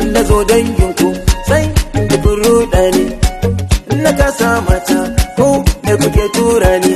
In na zo danginku sai in tafi ruɗani. In na kasa mata, ko me kuke tura ni?